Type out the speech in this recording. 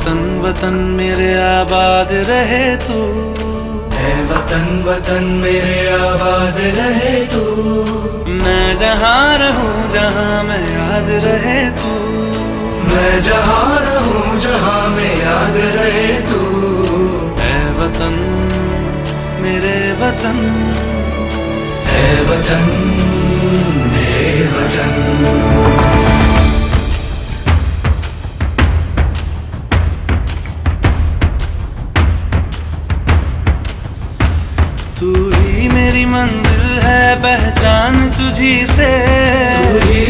वतन वतन मेरे आबाद रहे तू। ऐ वतन वतन मेरे आबाद रहे तू। मैं जहाँ रहूँ जहाँ में याद रहे तू। मैं जहाँ रहूँ जहाँ में याद रहे तू। ऐ वतन मेरे वतन, ऐ वतन मेरे वतन। तू ही मेरी मंजिल है पहचान तुझी से। तू ही